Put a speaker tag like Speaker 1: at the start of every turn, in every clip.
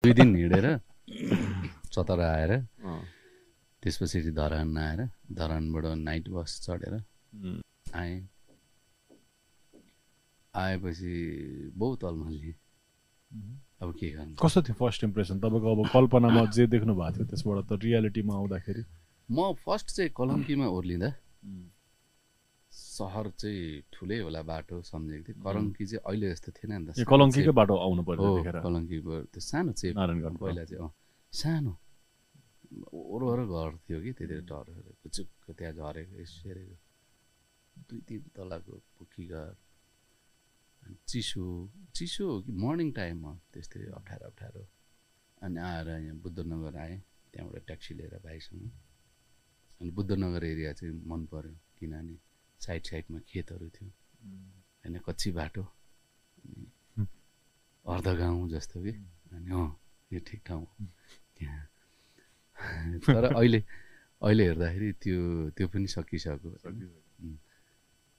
Speaker 1: 2 दिन हिँडेर चतरा आएर त्यसपछि धरान आएर धरानबाट नाइट बस चढेर आएपछि बहुत अल्मलिएँ। अब के गर्नु।
Speaker 2: कस्तो थियो फर्स्ट इम्प्रेसन तपाईँको? अब कल्पनामा जे देख्नु भएको थियो त्यसबाट त रियालिटीमा आउँदाखेरि?
Speaker 1: म फर्स्ट चाहिँ कलङ्कीमा ओर्लिँदा सहर चाहिँ ठुलै होला बाटो सम्झेको थिएँ। कलङ्की चाहिँ अहिले जस्तो थिएन नि त।
Speaker 2: कलङ्कीकै बाटो आउनु पर्यो
Speaker 1: देखेर कलङ्कीको त्यो सानो चाहिँ पहिला चाहिँ सानो वरपर घर थियो कि त्यतिखेर डरेर कुचुक्क त्यहाँ झरेको यसरेको 2-3 तलाको पुखी घर। चिसो चिसो हो कि मर्निङ टाइममा त्यस्तै अप्ठ्यारो। अनि आएर यहाँ बुद्धनगर आएँ, त्यहाँबाट ट्याक्सी लिएर भाइसँग। अनि बुद्धनगर एरिया चाहिँ मन पऱ्यो किनभने साइडमा खेतहरू थियो होइन, कच्ची बाटो, अर्ध गाउँ जस्तो कि। अनि यो ठिक ठाउँ त्यहाँ। तर अहिले हेर्दाखेरि त्यो पनि सकिसक्यो।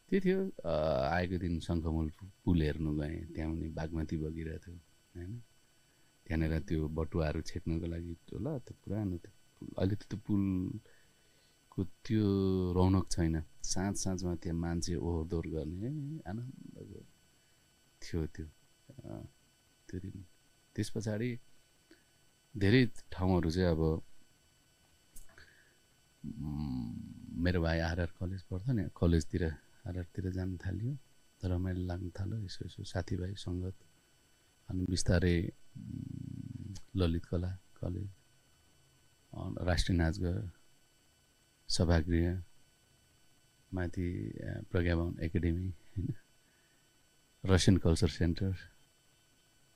Speaker 1: त्यो थियो। आएको दिन शङ्खमूल पुल हेर्नु गएँ, त्यहाँ पनि बागमती बगिरहेको थियो होइन। त्यहाँनिर त्यो बटुवाहरू छेक्नुको लागि होला त्यो पुरानो त्यो पुल। अहिले त त्यो पुलको त्यो रौनक छैन। साँझमा त्यहाँ मान्छे ओहोरदोहोर गर्ने आनन्दको थियो त्यो दिन। त्यस पछाडि धेरै ठाउँहरू चाहिँ अब मेरो भाइ आरआर कलेज पढ्थ्यो नि, कलेजतिर आरआरतिर जानु थाल्यो, रमाइलो लाग्नु थाल्यो यसो साथीभाइ सङ्गत। अनि बिस्तारै ललित कला कलेज, राष्ट्रिय नाचघर, सभागृह, माथि प्रज्ञा भवन एकाडेमी होइन, रसियन कल्चर सेन्टर,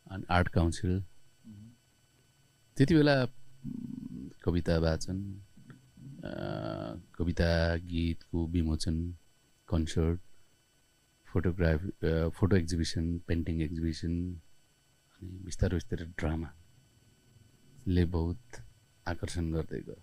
Speaker 1: अनि आर्ट काउन्सिल। त्यति बेला कविता वाचन, कविता गीतको विमोचन, concert, photo exhibition, painting exhibition, अनि बिस्तारै ड्रामाले बहुत आकर्षण गर्दै गयो।